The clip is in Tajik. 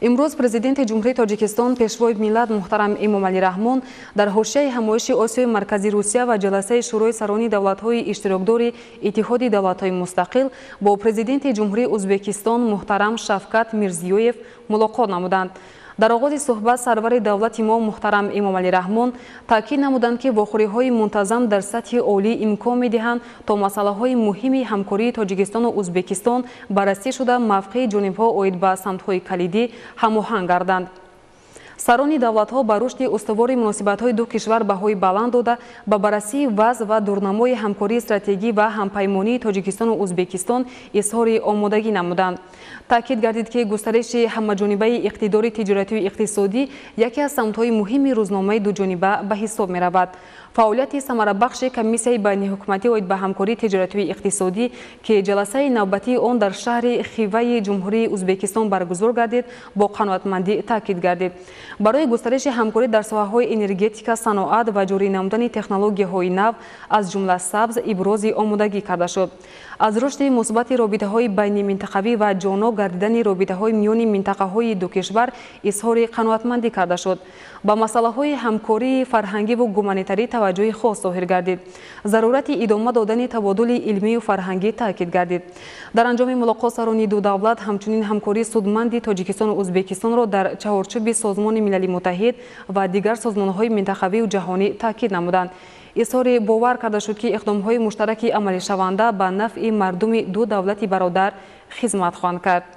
Имрӯз Президенти Ҷумҳурии Тоҷикистон, Пешвои миллат муҳтарам Эмомалӣ Раҳмон дар ҳошияи ҳамоиши Осиёи Марказии Русия ва ҷаласаи Шӯрои сарони давлатҳои иштирокдори Иттиҳоди давлатҳои мустақил бо Президенти Ҷумҳурии Ӯзбекистон муҳтарам Шавкат Мирзиёев мулоқот намуданд. Дар оғози суҳбат сарвари давлати мо муҳтарам Эмомалӣ Раҳмон таъкид намуданд, ки вохӯриҳои мунтазам дар сатҳи олӣ имкон медиҳанд, то масъалаҳои муҳими ҳамкории Тоҷикистону Ӯзбекистон баррасӣ шуда, мавқеи ҷонибҳо оид ба самтҳои калидӣ ҳамоҳанг гарданд. Сарони давлатҳо ба рушди устувори муносибатҳои ду кишвар баҳои баланд дода, ба баррасии вазъ ва дурнамои ҳамкории стратегӣ ва ҳампаймонии Тоҷикистону Ӯзбекистон изҳори омодагӣ намуданд. Таъкид гардид, ки густариши ҳамаҷонибаи иқтидори тиҷоратию иқтисодӣ яке аз самтҳои муҳими рӯзномаи дуҷониба ба ҳисоб меравад. Фаъолияти самарабахши Комиссияи байниҳукуматӣ оид ба ҳамкории тиҷоратию иқтисодӣ, ки ҷаласаи навбатии он дар шаҳри Хиваи Ҷумҳурии Ӯзбекистон баргузор гардид, бо қаноатмандӣ таъкид гардид. Барои густариши ҳамкорӣ дар соҳаҳои энергетика, саноат ва ҷорӣ намудани технологияҳои нав, аз ҷумла сабз, ибрози омодагӣ карда шуд. Аз рушди мусбати робитаҳои байниминтақавӣ ва ҷонок гардидани робитаҳои миёни минтақаҳои ду кишвар изҳори қаноатмандӣ карда шуд. Ба масъалаҳои ҳамкории фарҳангиву гуманитарӣ таваҷҷӯҳи хос зоҳир гардид. Зарурати идома додани табодули илмию фарҳангӣ таъкид гардид. Дар анҷоми мулоқот сарони ду давлат ҳамчунин ҳамкории судманди Тоҷикистону Ӯзбекистонро дар чаҳорчӯби Созмони Милали Муттаҳид ва дигар созмонҳои минтақавию ҷаҳонӣ таъкид намуданд. Изҳори бовар карда шуд, ки иқдомҳои муштараки амалишаванда ба нафъи мардуми ду давлати бародар хизмат хоҳанд кард.